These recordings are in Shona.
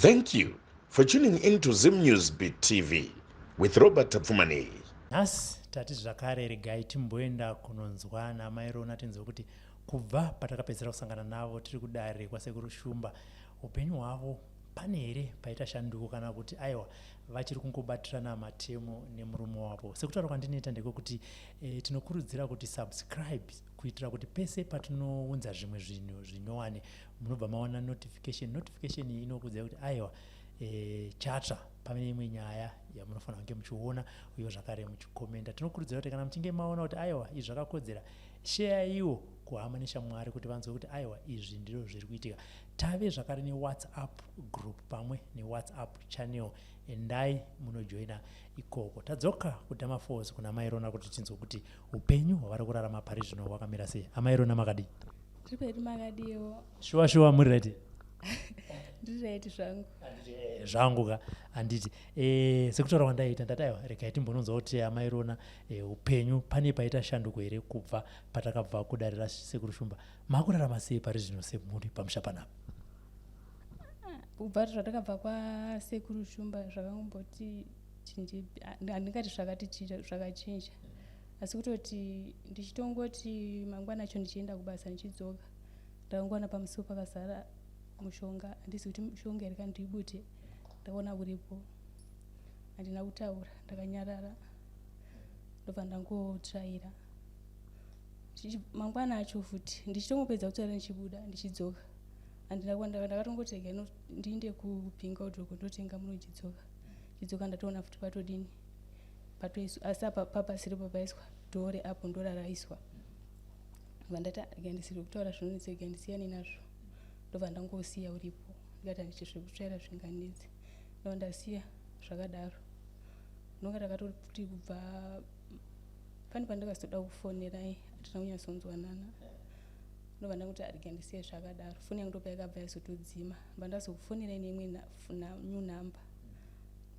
Thank you for tuning in to Zim News Beat TV with Robert Tapfumaneyi. Nhasi tati zvakare regai timboenda kunonzwa naamai Rona tinzwe kuti kubva patakapedzisira kusangana navo tiri kudare kwasekuru Shumba upenyu hwavo pane here paita shanduko kana kuti aiwa vachiri kungobatirana matemo nemurume wavo. Sekutaura kwandinoita ndekwekuti e, tinokurudzira kuti subscribe kuitira kuti pese patinounza zvimwe zvinhu zvinyowani munobva mawana notification. Notification iyi inokuudzai kuti aiwa e, chatsva pane imwe nyaya yamunofanira kunge muchiona uye zvakare muchikomenda. Tinokurudzira kuti kana muchinge maona kuti aiwa izvi zvakakodzera, sheyaiwo kuhama neshamwari kuti vanzwe kuti aiwa izvi ndiro zviri kuitika. Tave zvakare neWhatsApp group pamwe neWhatsApp channel, endai munojoina ikoko. Tadzoka kuDama Falls kuna Mai Rona kuti tinzwe kuti upenyu hwavari kurarama pari zvino hwakamira sei. Amai Rona makadii? Tiri kwedu makadiwo. Shuwa shuwa muri right? Ndiri right zvangu. Eh, zvangu ka handiti e, sekutaura kwandaita ndati aiwa regai timbononzwa kuti amai Rona e, upenyu pane paita shanduko here kubva patakabva kudare rasekuru Shumba. Makurarama sei pari zvino semhuri pamusha panapa? Kubva zvatakabva kwasekuru Shumba zvakangomboti chinji, handingati zvakati chinja, zvakachinja, asi kutoti ndichitongoti mangwana acho ndichienda kubasa ndichidzoka ndakangowana pamusiwo pakazara mushonga. Handizi kuti mushonga here kana ndiibute, ndakaona uripo, handina kutaura, ndakanyarara, ndobva ndangotsvaira. Mangwana acho futi ndichitongopedza kutsvaira ndichibuda ndichidzoka, handina kuenda, ndakatongoti rega ndiinde kupinga udhoko ndotenga muno. Ndichidzoka chidzoka ndatoona futi patodini patoiswa, asi apa papasiripo paiswa dhore apo ndoraraiswa. Ndobva ndati rega ndisiri kutaura zvinonetsa, rega ndisiyane nazvo. Ndobva ndangosiya uripo, ndikati handichi zvekutsvaira zvinganetsi, ndobva ndasiya zvakadaro. Ndonga ndakatoti kubva pane pandakazoda kufonerai hatina kunyatsonzwanana, ndobva ndakuti rega ndisiye zvakadaro. Foni yangu ndopa yakabva yazotodzima, ndobva ndazokufonerai neimwe new number.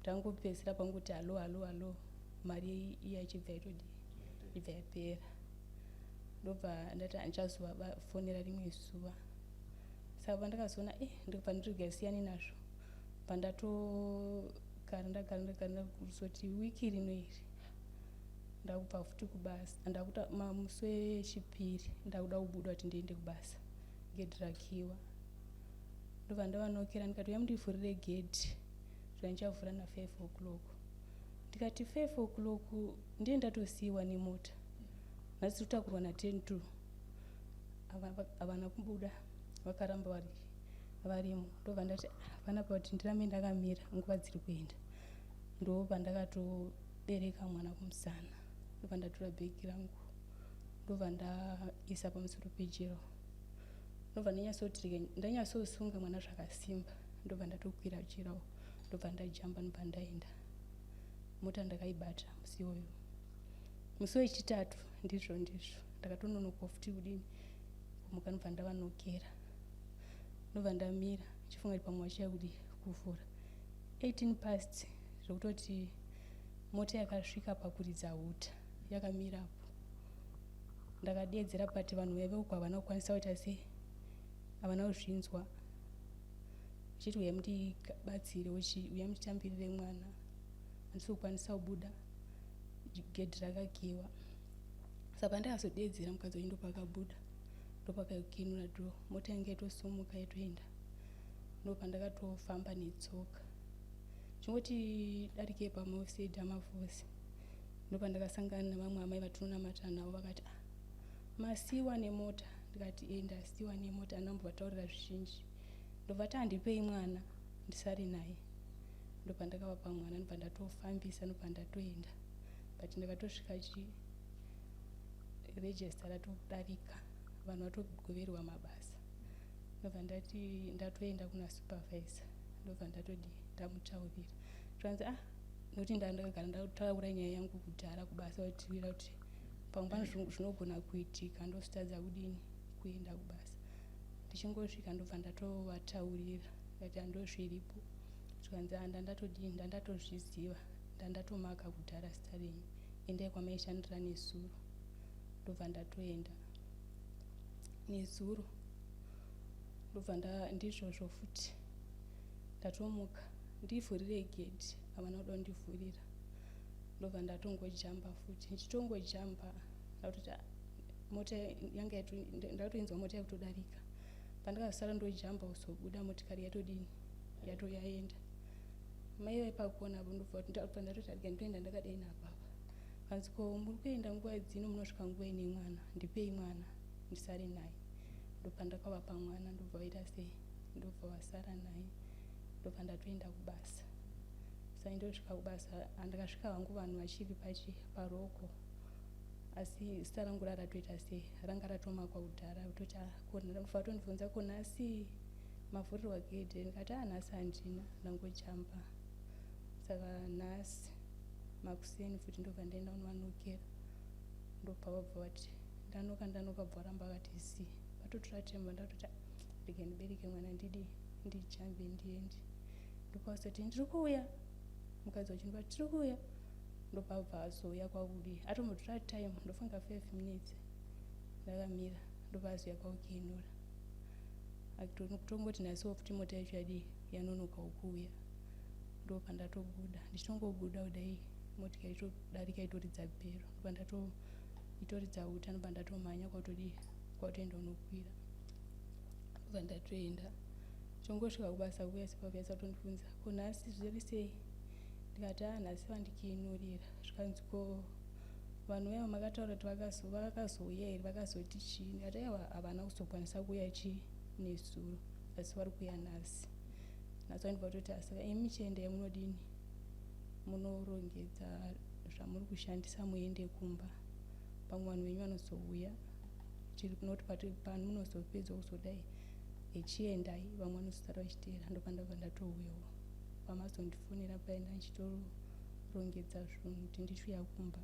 Tangopedzisira pangoti hallo hallo hallo, mari iya ichibva itodii ibva yapera. Ndobva ndati handichazovafonera rimwe zuva. Saka pandakazoona e ndikabva ndiriga siyani nazvo, pandatogara ndagara ndagara kuzoti wiki rino iri ndakubva futi kubasa, ndakuta musi wechipiri ndakuda kubuda kuti ndiende kubasa, gedhi rakiwa. Ndobva ndavanokera ndikati uya mundivhurire gedhi zvandichavhura na5 o'clock. Ndikati 5 o'clock ndiye ndatosiyiwa nemota, nhasi kutakurwa na10 to. Havana kubuda, vakaramba vari varimo. Ndobva ndati panapa kuti ndirambe ndakamira nguva dziri kuenda. Ndobva ndakatobereka mwana kumusana, ndobva ndatora bhegi rangu, ndobva ndaisa pamusoro pejero, ndobva ndanyatsotirike ndanyatsosunga mwana zvakasimba, ndobva ndatokwira jirawo, ndobva ndajamba, ndobva ndaenda. Mota ndakaibata musi iwoyo, musi wechitatu. Ndizvo ndizvo ndakatononoka futi kudini kumuka, ndobva ndavanokera, ndobva ndamira chifunga kuti pamwe vachiya kudi kuvhura. 18 past zvekutoti mota yakasvika pakuridza huta yakamirapo. Ndakadedzera but vanhu vaive uko havana kukwanisa kuita sei, havana kuzvinzwa. Ndichiti uya mundibatsire, uya munditambirire mwana, handisi kukwanisa kubuda, gedhi rakakiwa. Saka pandakazodedzera mukadzi wacho ndopakabuda, ndopakakinura door, mota yange yatosumuka yatoenda. Ndopandakatofamba netsoka chingoti darikei pamoseda mavosi, ndopandakasangana nevamwe amai vatinonamata navo. Vakati, "Ah, masiwa nemota?" Ndikati, "E, ndasiwa nemota." Andambovataurira zvizhinji, ndobva ti handipei mwana ndisare naye. Ndopandakavapa mwana, ndobva ndatofambisa, ndobva ndatoenda. But ndakatosvika chi register ratodarika, vanhu vatogoverwa mabasa. Ndobva ndati ndatoenda kuna supervisor, ndobva ndatodi ndamutaurira. Zvanzi, "Ah," nokuti ndakagara ndataura nyaya yangu kudhara kubasa kutiwira kuti pamwe pane zvinogona kuitika ndositadza kudini kuenda kubasa. Ndichingosvika ndobva ndatovataurira, ndikati handozviripo. Zvikanzi, "Ah, ndandatodini ndandatozviziva, ndandatomaka kudhara zita renyu, endai kwamaishandira nezuro." Ndobva ndatoenda nezuro, ndobva ndizvozvo futi. Ndatomuka, ndivhurire gedhi, havana kuda kundivhurira. Ndobva ndatongojamba futi. Ndichitongojamba ndakutoti ah, mota yanga ndakatoinzwa mota yakutodarika. Pandakazosara ndojamba kuzobuda motikari yatodini yatoyaenda. Mai vepakona apo ndobva ndatoti arega nditoenda ndakadai napapa. Kanzi ko muri kuenda nguva dzino munosvika nguva ine mwana, ndipei mwana ndisare naye. Ndopandakavapa mwana ndobva vaita sei ndobva vasara naye ndobva ndatoenda kubasa. Sai ndosvika kubasa andakasvika hangu vanhu vachiri pachi paroko asi zita rangu raratoita sei ranga ratomakwa kudhara kutoti ah, vatondibvunza ko nhasi mavhurirwa gedhe ndikati ah nhasi handina ndangojamba saka nhasi makuseni futi ndobva ndaenda kunovanokera ndobva vabva vati ndanoka ndanoka bva varamba vakati zii vatotora temba ndatoti ah, rega ndibereke mwana ndidi ndijambe ndiende ndopazoti ndiri kuuya mukadzi wacho ndobva tiri kuuya ndopabva azouya kwakudii atombotora time ndofunga 5 minutes ndakamira ndobva azouya kwakukiinura tongoti nhasiwo futi mota yacho yadii yanonokawo kuuya ndopandatobuda ndichitongobuda kudai motika itodarika itoridza bhero ndopandato itoridza uta ndobva ndatomhanya kwatodii kwatoenda unokwira ndobva ndatoenda chongosvika kubasa kuya supervisor atondibvunza ko nhasi zviri sei ndikati a ah, nhasi vandikiinurira zvikanzi ko vanhu vaya vamakataura kuti vakazouya here vakazoti chii ndikati aiwa havana kuzokwanisa kuuya chii nezuro asi vari kuuya nhasi nhasi vanobva vatoti asaka imi chiendai munodini munorongedza zvamuri kushandisa muende kumba pamwe vanhu venyu vanozouya not pamunozopedza kuzodai echiendai vamwe vanozosara vachiteera ndopandabva ndatouyawo pamazondifonera paye ndachitorongedza zvinhu kuti ndichiuya kumba.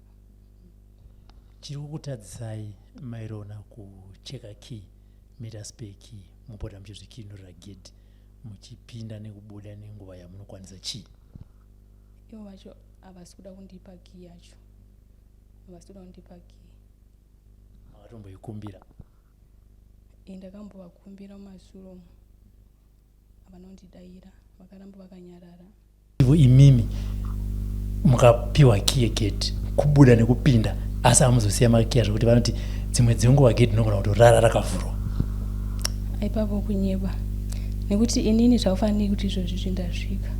Chiri kukutadzisai mairona kucheka key mita spare key mopota muchizvikinurira gate muchipinda nekubuda nenguva yamunokwanisa chii? Ivo vacho havasi kuda kundipa key yacho, havasi kuda kundipa key. Makatomboikumbira? Ndakambovakumbira mumashure umu havana kundidaira vakaramba vakanyarara. Ivo imimi mukapiwa key yegate kubuda nekupinda asi hamuzosiya makiya zvekuti vanoti dzimwe dzenguva gate rinogona kutorara rakavhurwa. Ipapo kunyeba nekuti inini zvakufanira kuti izvozvi zvindasvika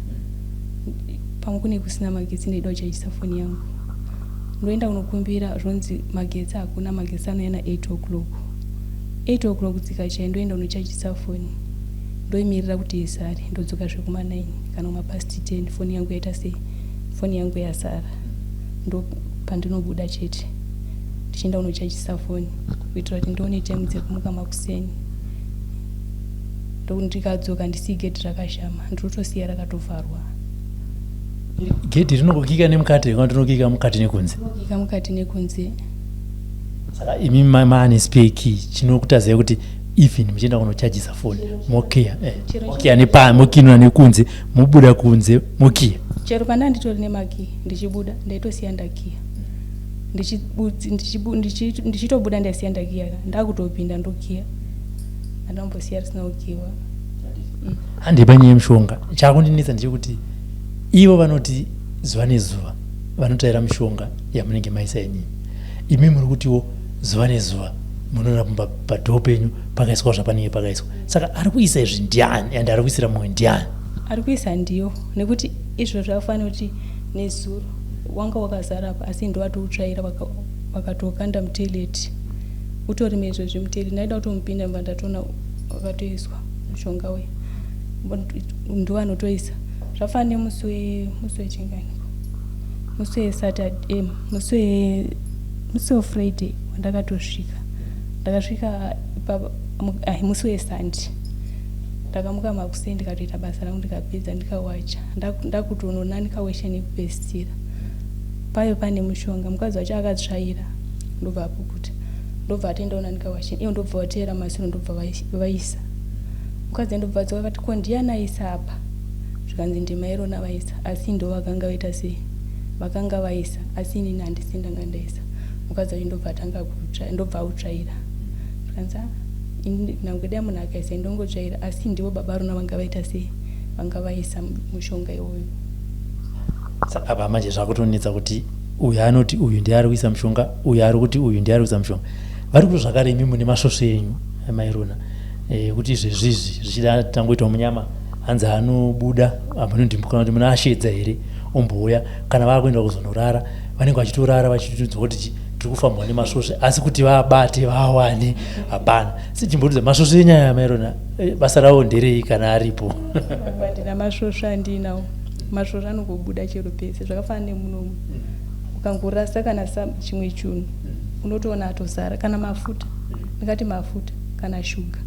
pamwe kune kusina magetsi ndaida kuchajisa foni yangu ndoenda kunokumbira zvonzi magetsi hakuna magetsi anouya na 8 o'clock 8 o'clock dzikachaya ndoenda kunochajisa foni ndoimirira kuti izare ndodzoka zvekuma 9 kana kuma past 10 foni yangu yaita sei foni yangu yazara ndo pandinobuda chete ndichienda kunochajisa foni kuitira kuti ndione time dzekumuka makuseni ndikadzoka ndisii gedhi rakashama ndinotosiya rakatovharwa. Gedhi rinongokika nemukati kana rinokika mukati nekunze? Rinokika mukati nekunze. Saka imi maane spare key chinokutaziva kuti even muchienda kunochajisa foni mokiya eh, mokiya nepa mokinura nekunze mobuda kunze mokiya. Chero pana nditori nemaki ndichibuda ndaitosiya ndakiya ndichitobuda ndaisiya ndakiya ndakutopinda ndokiya andambosiya risina kukiwa. Handei panyaya yemushonga chakundinetsa ndechekuti ivo vanoti zuva nezuva vanotaira mishonga yamunenge maisa imimi imi muri kutiwo zuva nezuva munoona pamba padhoo penyu pakaiswa zvapanenge pakaiswa saka ari kuisa izvi ndiani and ari kuisira mumwe ndiani? Ari kuisa ndiyo nekuti izvo zvakafanira kuti nezuro wanga wakazara apa asi ndowatoutsvaira vakatokanda mutoilet utori meizvozvi mutoilet ndaida kutomupinda mva ndatoona wakatoiswa mushonga uya ndiwo anotoisa zvafanana nemusi wemusi wechinganiko musi wesaturday musi we musi wefriday wandakatosvika ndakasvika musi wesunday ndakamuka makuseni ndikatoita basa rangu ndikapedza ndikawacha ndakutononanika wesheni yekupedzisira paive pane mushonga mukadzi wacho akatsvaira ndobva apukuta ndobva atoenda kunanika washeni ivo ndobva vateera masure ndobva vaisa mukadzi ndobva adzoka akati ko ndiyani aisa apa zvikanzi ndimairona vaisa asi ndo vakanga vaita sei vakanga vaisa asi inini handisi ndanga ndaisa mukadzi wacho ndobva atanga kutsva ndobva autsvaira zvikanzi ah, nangwe dai munhu akaisa ndongotsvaira asi ndivo baba rona vanga vaita sei vanga vaisa mushonga iwoyo. Saka apa manje zvakutonetsa kuti uyu anoti uyu ndiye ari kuisa mushonga, uyu ari kuti uyu ndiye ari kuisa mushonga. Vari kuti zvakare imi mune masvosve enyu mairona kuti izvezvizvi zvichida tangoitawo munyama hanzi anobuda amunondimukana kuti munaashedza here ombouya kana vakuenda kuzonorara vanenge vachitorara vachitiudzwa kuti tiri kufambwa nemasvosve asi kuti vabate vawane hapana. Sichimbotudza masvosve enyaya yamairona basa rawo nderei kana aripo? Handina masvosve andinawo. Masvosve anongobuda chero pese zvakafanana nemunomu. Ukangorasa kana chimwe chinhu unotoona atozara kana mafuta. Ndingati mafuta kana shuga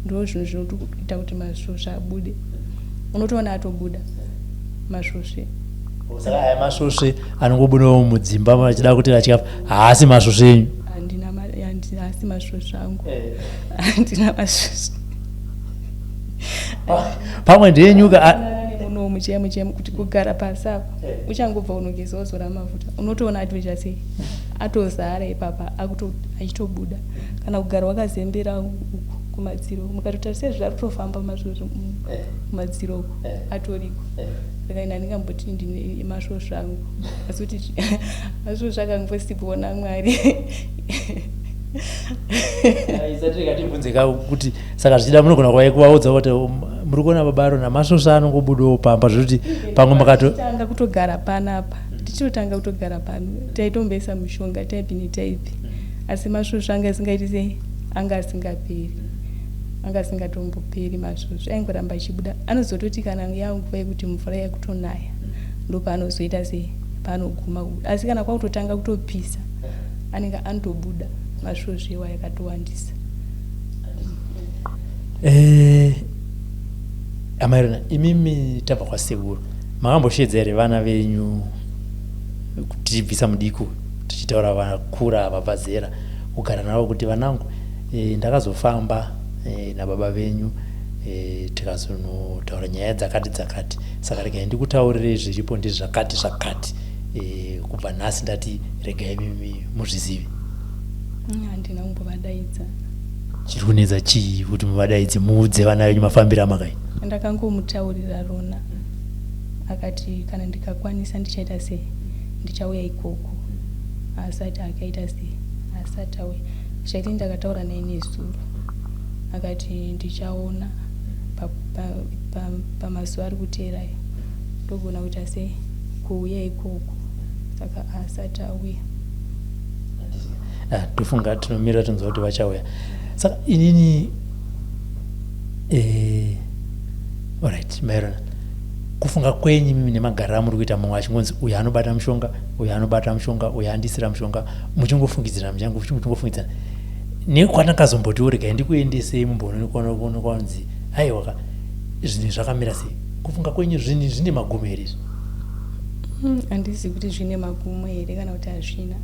ndo zvinhu zvinoita kuti masvosve abude. Unotoona atobuda masvosve. Saka aya masvosve anongobudawo mudzimba vachida kuti vachikafu haasi masvosve enyu? Handina, haasi masvosve angu. Handina masvosve. Pamwe ndeyenyuka munomu chemo chemo kuti kugara pasi apa uchangobva unogeza wozora mafuta unotoona atoita sei atozara ipapa achitobuda. Kana kugara wakazembera uku kumadziro mukatotarisa zvari kutofamba masvosve kumadziro uku atoriko. Saka ini handingamboti ndine masvosve angu asi kuti masvosve akangosipiwa naMwari. Isati tibvunze kuti saka zvichida munogona kuvaudza kuti muri kuona baba Arona masvosve anongobudawo pamba zvekuti pamwe makatotanga kutogara panapa tichitotanga kutogara pano taitomboisa mushonga taipi netaipi asi masvosve anga asingaiti sei anga asingaperi anga asingatomboperi masvosve aingoramba achibuda. Anozototi kana yanguva yekuti mvura yakutonaya ndopaanozoita sei paanoguma kubuda asi kana kwakutotanga kutopisa anenge anotobuda masvosve iwayo akatowandisa. Amairona imimi tabva kwasekuru makamboshedza here vana venyu tichibvisa mudiku tichitaura vakura vabva zera kugara navo kuti vanangu ndakazofamba nababa venyu tikazonotaura nyaya dzakati dzakati saka regai ndikutaurirei zviripo ndezvakati zvakati kubva nhasi ndati regai mimi muzvizive? Handina kumbovadaidza. Chiri kunetsa chii kuti muvadaidze muudze vana venyu mafambiro amakaita? Ndakangomutaurira Rona akati kana ndikakwanisa ndichaita sei ndichauya ikoko asati akaita sei asati auya. Chaiti ndakataura naye nezuro akati ndichaona pamazuva ari kuteerayo ndogona kuita sei kuuya ikoko saka asati auya. Tofunga tinomira tinzwa kuti vachauya. Saka inini alright Mairona kufunga kwenyu mimi nemagariro amuri kuita mumwe achingonzi uyu anobata mushonga uyu anobata mushonga uyu andisira mushonga muchingofungidzirana muchingofungidzirana nekwatakazombotiwo regai ndikuendesei mumboonekwanzi aiwaka zvinhu zvakamira sei kufunga kwenyu zvinhu zvine magumo here izvi? Handizivi kuti zvine magumo here kana kuti hazvina.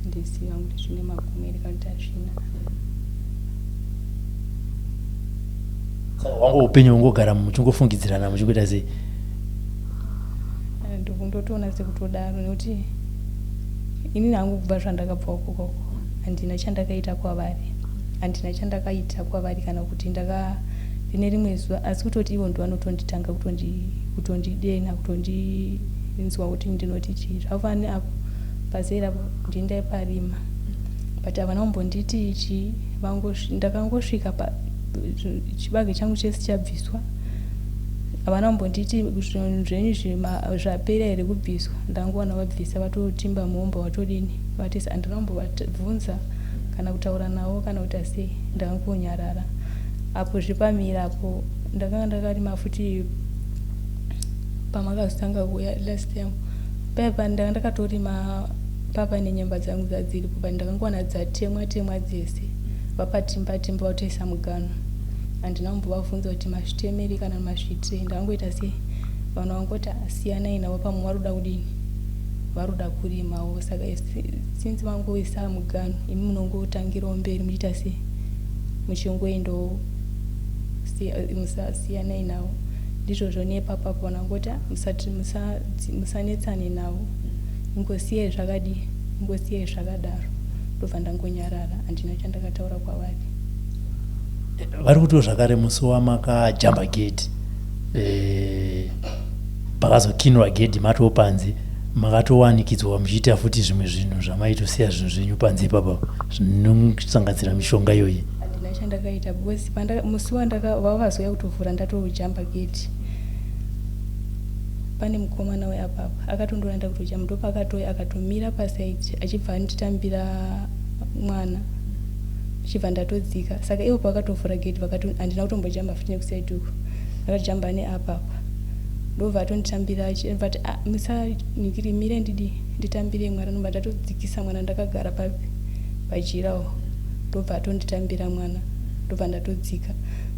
Handizivi kuti zvine magumo here kana kuti hazvina. Saka wangu upenyu hungogara muchingofungidzirana muchingoita sei? Ndotoona sekutodaro nekuti inini hangu kubva zvandakabva ukokoko handina chandakaita kwavari. Handina chandakaita kwavari kana kuti ndaka ndine rimwe zuva asi kutoti ivo ndo vanotonditanga kutondidena kutondinzwa kuti ndinoti chii zvakafanana apo pazera apo ndini ndaiparima but havana kumbonditi chii ndakangosvika chibage changu chese chabviswa havana kumbonditi zvinhu zvenyu zvapera here kubviswa ndangowana vabvisa vatotimba muomba vatodini vatisa handina kumbovabvunza kana kutaura navo kana kuita sei ndakangonyarara apo zvepamira apo ndakanga ndakarima futi pamakazotanga kuuya last time paipa ndanga ndakatorima papa nenyemba dzangu dzadziripo but ndakangowana dzatemwa temwa dzese vapatimba timba vatoisa mugano handina kumbovabvunza kuti mazvitemeri kana mazviitirei ndakangoita sei vanhu vangoti siyanai navo pamwe varoda kudini varoda kurimawo saka since vangoisa mugano imi munongotangirawo mberi muchiita sei muchingoendawo musasiyanai navo ndizvozvo nepapapo vanangoti musanetsane navo ingosiyai zvakadii ingosiyai zvakadaro ndobva ndangonyarara handina chandakataura kwavari. Vari kutiwo zvakare musi wamakajamba gate, eh, pakazokinwa gedhi matoo panze, makatowanikidzwa muchiita futi zvimwe zvinhu zvamaitosiya zvinhu zvenyu panze ipapa zvinosanganisira mishonga iyoyi. Handina chandakaita because musi wavazouya kutovhura ndatojamba gate, pane mukomana weapapa akatondiona ndakutojamba, ndopaakatouya akatomira pasaidi achibva anditambira mwana, ndichibva ndatodzika. Saka ivo pavakatovhura gate handina kutombojamba futi nekusaidi uku, ndakajamba neapapa, ndobva atonditambira achibva ati, "Ah, musaningiri, mire ndidi nditambire mwana." Ndobva ndatodzikisa mwana ndakagara papi pajirawo, ndobva atonditambira mwana, ndobva ndatodzika.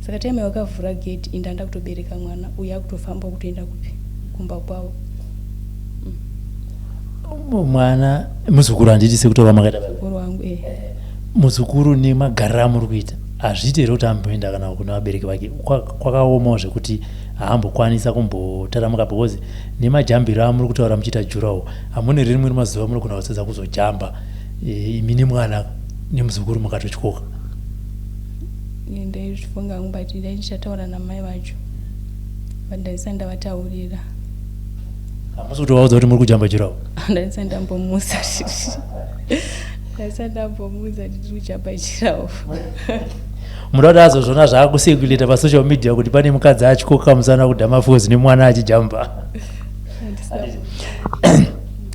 Saka time yavakavhura gate inda ndakutobereka mwana uyo akutofamba kutoenda kupi, kumba kwavo. Mwana muzukuru, handiti, sekutaura makaita baba? Muzukuru wangu, eh. Muzukuru, nemagariro amuri kuita, hazviiti here kuti amboenda kana kuna vabereki vake? Kwakaomawo zvekuti haambokwanisa kumbotaramuka, because nemajambiro amuri kutaura muchiita jurawo, hamune rimwe remazuva munogona kutadza kuzojamba, imi nemwana nemuzukuru mukatotyoka. Ndaizvifunga hangu, but ndai ndichataura namai vacho, but ndaisati ndavataurira. Hamusi kutovaudza kuti muri kujamba jurawo? Ndaisati ndambomuudza kuti ndiri kujamba jirawo. Muda kuti azozvona zvaakucirculata pasocial media kuti pane mukadzi atyoka musana kuDamafozi nemwana achijamba.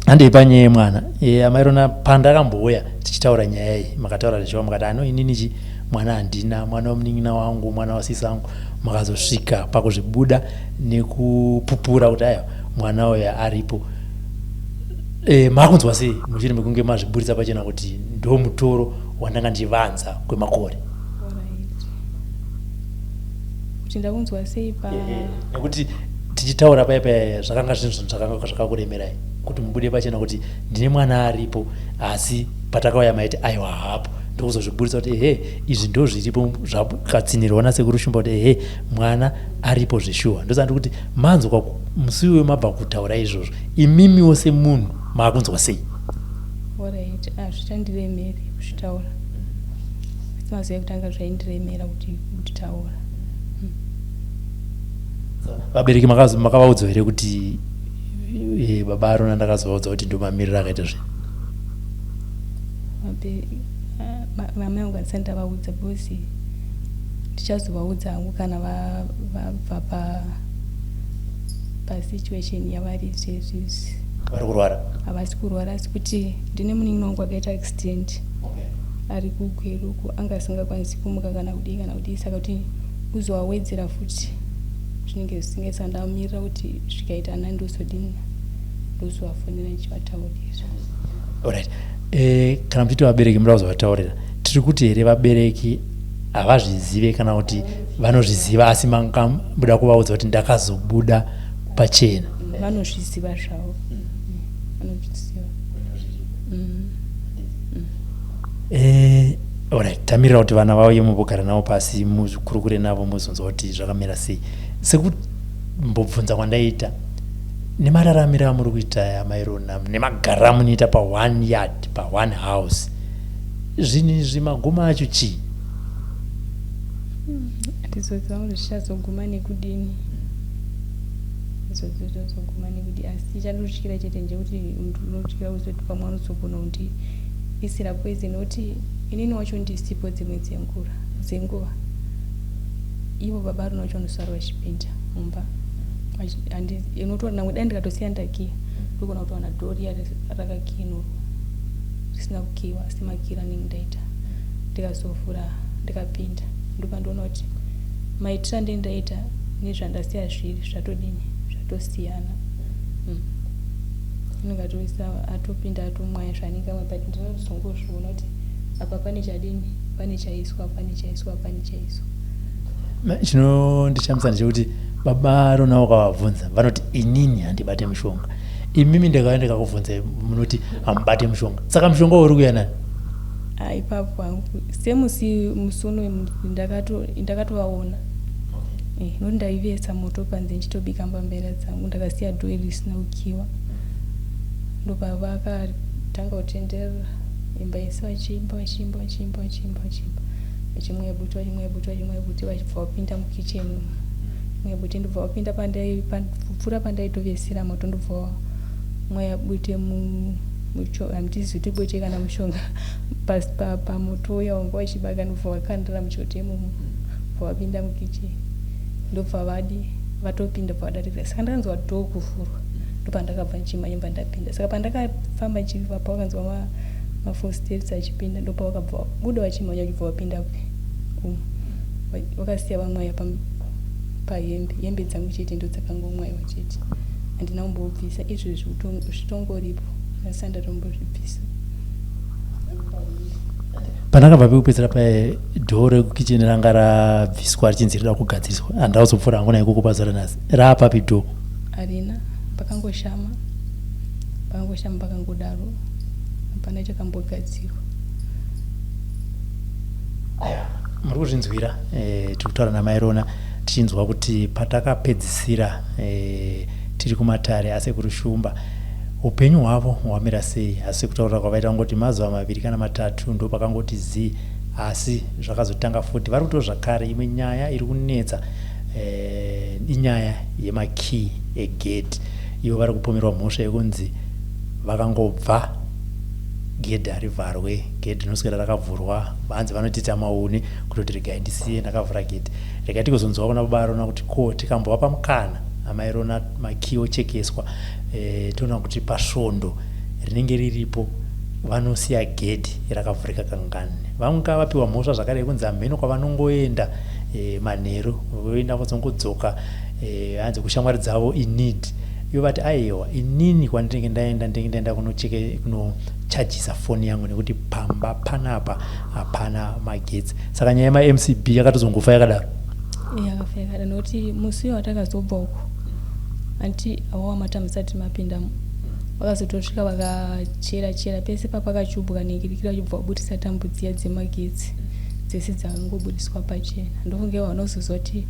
Handei panyaya yemwana. Amairona, pandakambouya tichitaura nyaya iyi, makataura zvichiva, mukati ano inini chi mwana handina, mwana wemunin'ina wangu, mwana wasisi angu. Makazosvika pakuzvibuda nekupupura kuti aiwa, mwana uyo aripo. Makunzwa sei mushure mekunge mazviburitsa pachena kuti ndo mutoro wandanga ndichivanza kwemakore? Alright. Kuti ndakunzwa sei pa Nekuti tichitaura paya paya zvakanga zvinhu zvakanga zvakakuremerai kuti mubude pachena kuti ndine mwana aripo, asi patakauya maiti aiwa, hapo. Ndokuzozviburitsa kuti ehe, izvi ndo zviripo, zvakatsinirwa nasekuru Shumba kuti ehe, mwana aripo zveshuwa. Ndosaka ndiri kuti manzwa musi uyo mabva kutaura izvozvo, imimiwo semunhu maakunzwa sei? Alright, hazvichandiremeri kuzvitaura, asi mazuva ekutanga zvaindiremera kuti kutaura. Vabereki makavaudza here kuti baba Arona ndakazovaudza kuti ndo mamiriro akaita zvinhu? Vamai vangu handisati ndavaudza, because ndichazovaudza hangu kana vabva pasituation yavari izvezvizvi. Vari kurwara? Havasi kurwara, asi kuti ndine munin'ina wangu akaita accident ari kuGweru uku, anga asingakwanisi kumuka kana kudii kana kudii, saka kuti uzowawedzera futi zvinenge zvisingaisa. Ndamirira kuti zvikaita nani ndozodini, ndozovafonera ndichivataurira. Alright. Kana muchiti vabereki muda kuzovataurira, tiri kuti here vabereki havazvizive kana kuti vanozviziva, asi mangamuda kuvaudza kuti ndakazobuda pachena? Vanozviziva zvavo, vanozviziva. Alright, tamirira kuti vana vauye, mumbogara navo pasi, mukurukure navo, muzonzwa kuti zvakamira sei. Sekumbobvunza kwandaita, nemararamiro amuri kuita amairona, nemagariro amunoita paone yard, paone house, zvinhu izvi maguma acho chii? Handizoziva kuti zvichazoguma nekudini, zvichazoguma nekudii, asi chandinotyira chete ndechekuti ndinotyira kuzoti pamwe anozogona kundiisira poison, nekuti inini wacho ndisipo dzimwe dzenguva, ivo baba Arona vacho vanosara vachipinda mumba. Unotoona namwe dai ndikatosiya ndakiya, ndogona kutowana dhoo riya rakakinurwa risina kukiwa, asi makiro anenge ndaita, ndikazovhura ndikapinda, ndopandoona kuti maitiro andenge ndaita nezvandasiya zviri zvatodini, zvatosiyana. Anenge atoisa, atopinda, atomwaya zvaanenge amwe, but ndinozongozviona kuti apa pane chadini, pane chaiswa, pane chaiswa, pane chaiswa. Chinondishamisa ndechekuti baba Arona wakavabvunza vanoti inini handibate mushonga, imimi ndakauya ndikakubvunzai munoti hamubate mushonga, saka mushonga uri kuya nani? Ah, ipapo hangu semusi musi uno ndakatovaona, nokuti ndaivesa moto panze ndichitobika mbambera dzangu, ndakasiya dhoo iri risina kukiwa, ndopavakatanga kutenderera imba yese vachiimba, vachiimba, vachiimba, vachiimba, vachiimba. Vachimwaya bute, vachimwaya bute, vachimwaya bute, vachibva vapinda mukicheni umu. Mwaya bute ndobva vapinda pandai pfura pandaitovesera moto, ndobva mwaya bute handizivi kuti bute kana mushonga pasi pamoto uya wanga wachibaka, ndobva vakandira muchoto imomo, bva vapinda mukicheni, ndobva vadi vatopinda, bva vadarikira. Saka ndakanzwa dhoo kuvhurwa, ndopandakabva ndichimhanya, bva ndapinda. Saka pandakafamba ndichibva pawakanzwa mafootsteps achipinda, ndopavakabva vabuda vachimhanya, vachibva vapinda umu, vakasiya vamwaya pahembe. Hembe dzangu chete ndo dzakangomwaiwa chete, handina kumbobvisa. Izvozvi zvitongoripo, ndasati ndatombozvibvisa. Pandakabva pekupedzera padhoo rekukicheni ranga rabviswa richinzi rida kugadziriswa, handazopfuura hangu naikoko pazuva ranhasi. Raapapi dhoo? Harina, pakangoshama, pakangoshama, pakangodaro, hapana chakambogadzirwa. Muri kuzvinzwira, tiri kutaura naMairona tichinzwa kuti patakapedzisira tiri kumatare aSekuru Shumba, upenyu hwavo hwamira sei. Asi sekutaurira kwavaita, kungoti mazuva 2 kana 3 ndo pakangoti zii, asi zvakazotanga futi. Vari kutiwo zvakare imwe nyaya iri kunetsa inyaya yemakey egedhi. Ivo vari kupomerwa mhosva yekunzi vakangobva, gedhi harivharwe, gedhi rinoswera rakavhurwa. Vanzi vanotiita maune kutoti regai ndisiye ndakavhura gedhi. Regai tikuzonzwa kuna baba Rona kuti ko tikambovapa mukana amai Rona makey ochekeswa, toona kuti pasvondo rinenge riripo vanosiya gedhi rakavhurika kangani. Vanga vapiwa mhosva zvakare yekunzi hamheno kwavanongoenda manheru, voenda vozongodzoka, hanzi kushamwari dzavo in need. Ivo vati aiwa, inini kwandinenge ndaenda, ndinenge ndaenda kunochajisa foni yangu nekuti pamba panapa hapana magetsi. Saka nyaya yemaMCB yakatozongofa yakadaro. Yakafa yakadaro nekuti musi uyo watakazobva uko, anti awawa matamusati mapindamo, vakazotosvika vakachera chera pese papakachubwa ningirikira, vachibva vabudisa tambo dziya dzemagetsi dzese dzakangobudiswa pachena. Ndofunge vanozoziva kuti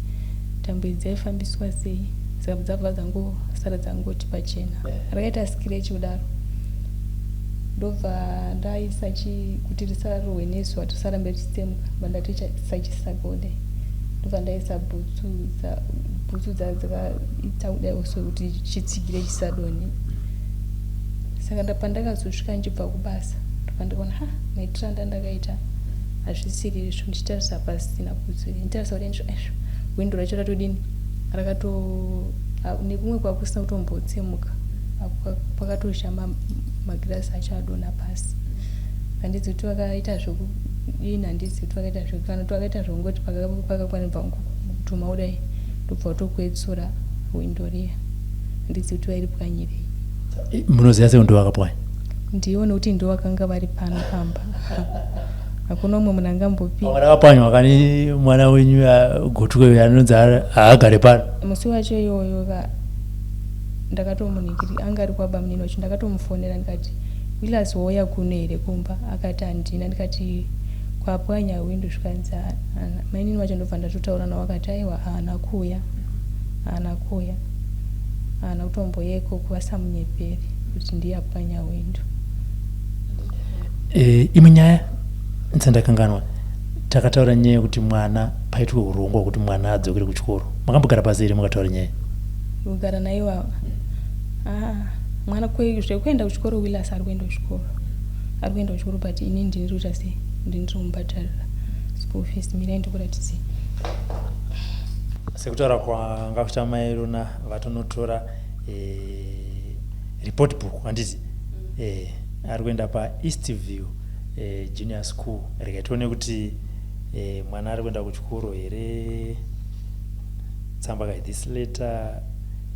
tambo idzi dzaifambiswa sei, saka dzabva dzangosara dzangoti pachena, rakaita scratch kudaro. Ndobva ndaisa kuti risarohwe nezuva, risarambe richitsemuka, bva ndatoisa chisaga kudai, ndobva ndaisa bhutsu dzakaita kudai so kuti chitsigire chisadonhe. Saka pandakazosvika ndichibva kubasa, ndobva ndikaona, ha, maitiro andandakaita hazvisiri izvo. Ndichitarisa pasina bhutsu, ndichitarisa kudai, ndizvo aizvo windo racho ratodini, rakato nekumwe kwakusina kutombotsemuka, pakatoshama, magirasi acho adonha pasi. Handizi kuti vakaita zvekudini, handizi kuti vakaita kana kuti vakaita zvekungoti pakakwanibva kutuma kudai, ndobva watokwetsura windo riya. Handizi kuti vairipwanyirei. Munoziva sei ndo vakapwanya? Ndiwo nekuti ndo vakanga vari pano pamba, hakuna umwe munhu angambopinda. Pamwe rakapwanywa kani mwana wenyu Gotwe anonzi haagare pano. Musi wacho iyoyo ka ndakatomuningiri, anga ari kwabamunini wacho. Ndakatomufonera ndikati, "Willas, wouya kuno here kumba?" Akati, "Handina." Ndikati, "Kwapwanya windo?" Zvikanzi mainini wacho. Ndobva ndatotaura navo, akati, "Aiwa, haana kuuya, haana kuuya, haana kutomboyeko, vasamunyeperi kuti ndiye apwanya windo." Imwe nyaya ndisati takataura nyaya yekuti mwana paitwe urongwa hwekuti mwana adzokere kuchikoro, makambogara pasi here mukataura nyaya? Kugara naiwawa, ah, mwana zvekuenda kuchikoro, Willas ari kuenda kuchikoro, ari kuenda kuchikoro, but ini ndini kuita sei, ndini ndiri kumubhadharira school fees. Mirai ndikuratidzei. Sekutaura kwanga kuita maiRona, vatonotora report book, handiti? Ari kuenda paEastview Junior School. Regai tione kuti mwana ari kuenda kuchikoro here. Tsamba kai, "This letter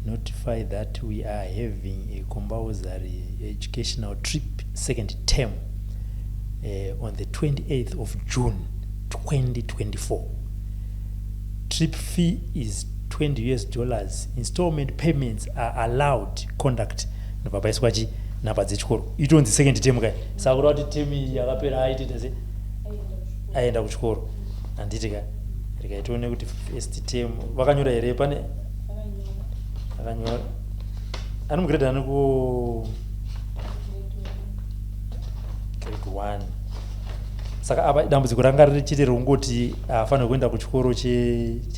notify that we are having a compulsory educational trip second term on the 28th of June 2024. Trip fee is $20. Installment payments are allowed. Contact," ndobva paiswa chi nhamba dzechikoro. Itonzi second term kai, saka kureva kuti term iyi yakapera aitoita se aenda kuchikoro, handiti ka? Regai tione kuti first term vakanyora here. Pane akanyora ari mugrade ani? Ku grade 1. Saka apa dambudziko ranga riri chete rokungoti haafanirwi kuenda kuchikoro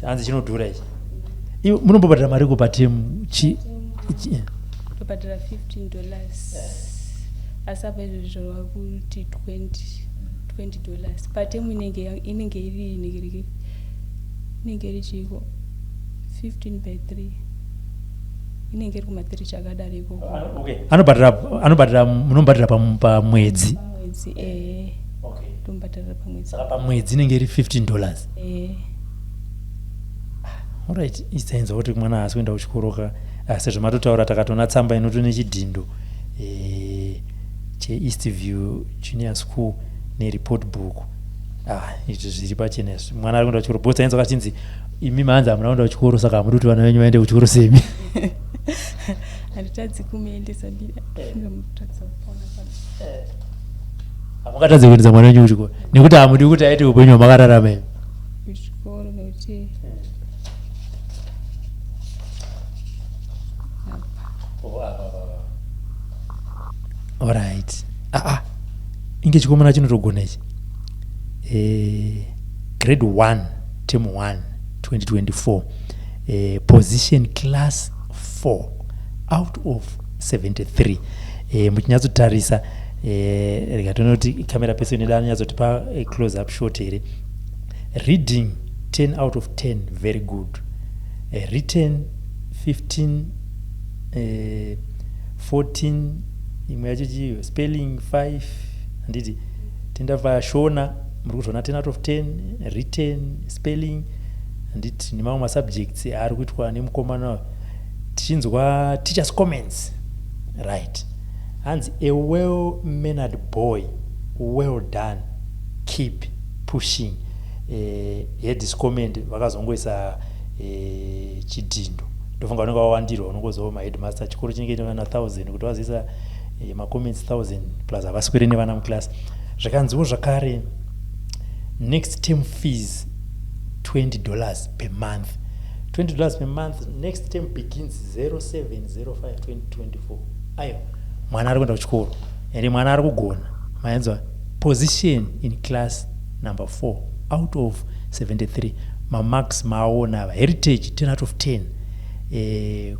hanzi chinodhura ichi. Iwe munombobhadhara mari ko patemu chi Tobhadhara $15, asi apa izvozvi zvarova kuti $20 patemu. Inenge iri inenge iri chiko, 15 by 3, inenge iri kuma3 chakadaro ikoko. Okay, anobhadhara, munomubhadhara pamwedzi? Pamwedzi, ehe. Tomubhadharira pamwedzi. Saka pamwedzi inenge iri $15? Ehe. Alright, isainzwa kuti mwana haasi kuenda kuchikoro ka. Ah, sezvo matotaura, takatoona tsamba inoto nechidhindo cheEastview Junior School nereport book. Ah, izvi zviri pachena izvi, mwana ari kuenda kuchikoro, because tainzwa kachinzi imi maanzi hamuna kuenda kuchikoro, saka hamudi kuti vana venyu vaende kuchikoro semi. Handitadzi kumuendesa, ndingamutadza kupona pano. Hamungatadzi kuendesa mwana wenyu kuchikoro nekuti hamudi kuti aite upenyu hwamakararama imi. Kuchikoro, nekuti apa. Alright, aa, inge chikomana chinotogona ichi. Grade 1, term 1, 2024, position class 4 out of 73. Muchinyatsotarisa, rega tione kuti camera person yedu anonyatsotipa close up shot here. Reading 10 out of 10, very good. Written 15, 14, imwe yacho chiyo spelling 5, handiti? Tenda pashona, muri kuzviona, 10 out of 10 written, spelling, handiti? Nemamwe masubjects ari kuitwa nemukomana. Tichinzwa teachers' comments, right, hanzi, "A well mannered boy, well done, keep pushing." Head's comment, vakazongoisa chidhindo. Ndofunga vanenge vawandirwa, unongozivawo maheadmaster, chikoro chinenge chine vana 1000, kuti vazoisa macomments 1000 plus havaswere nevana muclass. Zvakanziwo zvakare, next term fees $20 per month, $20 per month. Next term begins 0705 2024. Ayo, mwana ari kuenda kuchikoro ende mwana ari kugona. Maenzwa, position in class number 4 out of 73. Mamarks maaona ava: heritage 10 out of 10,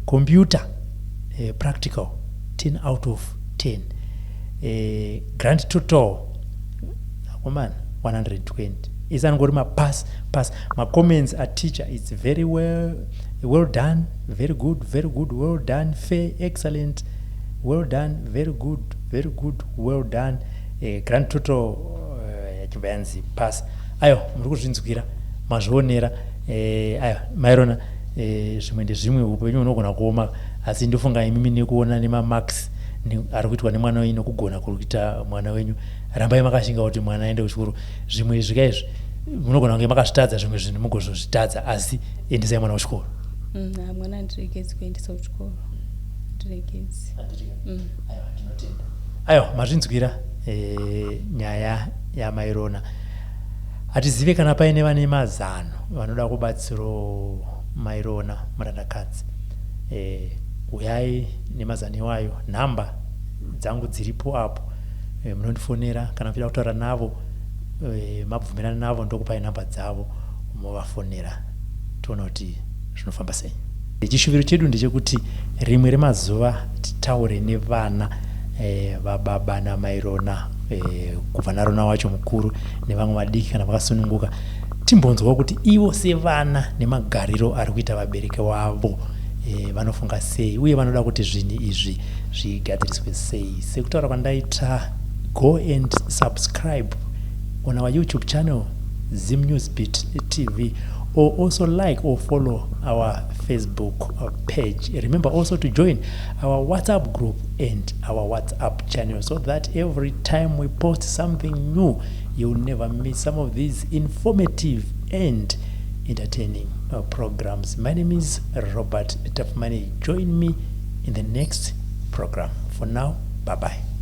computer practical 10 out of 10, grand total akomana 120. Isi anongori mapass pass. Macomments ateacher, "It's very well, well done, very good, very good, well done, fair, excellent, well done, very good, very good, well done." Grand total yachibva yanzi pass. Ayo, muri kuzvinzwira, mazvionera. Ayo, mairona, zvimwe ndezvimwe, upenyu hunogona kuoma, asi ndofunga imimi nekuona nemamarks ari kuitwa nemwana wenyu, nokugona kuri kuita mwana wenyu, rambai makashinga kuti mwana aende kuchikoro. Zvimwe zvika izvi munogona kunge makazvitadza, zvimwe zvinhu mugozozvitadza, asi endesai mwana kuchikoro. Mwana handiregedzi kuendesa kuchikoro, handiregedzi. Aiwa, mazvinzwira nyaya yamairona. Hatizive kana paine vane mazano, vanoda kubatsiro mairona murandakadzi. Uyai nemazano iwayo, nhamba dzangu dziripo apo. Munondifonera kana muchida kutaura navo. Mabvumirana navo, ndokupai nhamba dzavo, movafonera, toona kuti zvinofamba sei. Chishuviro chedu ndechekuti rimwe remazuva titaure nevana vababa namairona, kubva narona wacho mukuru nevamwe vadiki kana vakasununguka, timbonzwa kuti ivo sevana nemagariro ari kuita vabereki vavo, vanofunga sei uye vanoda kuti zvinhu izvi zvigadziriswe sei. Sekutaura kwandaita, go and subscribe on our YouTube channel, Zim News Beat TV, or also like or follow our Facebook page. Remember also to join our WhatsApp group and our WhatsApp channel so that every time we post something new, you'll never miss some of these informative and entertaining programs. My name is Robert Tafmani. Join me in the next program. For now, bye bye.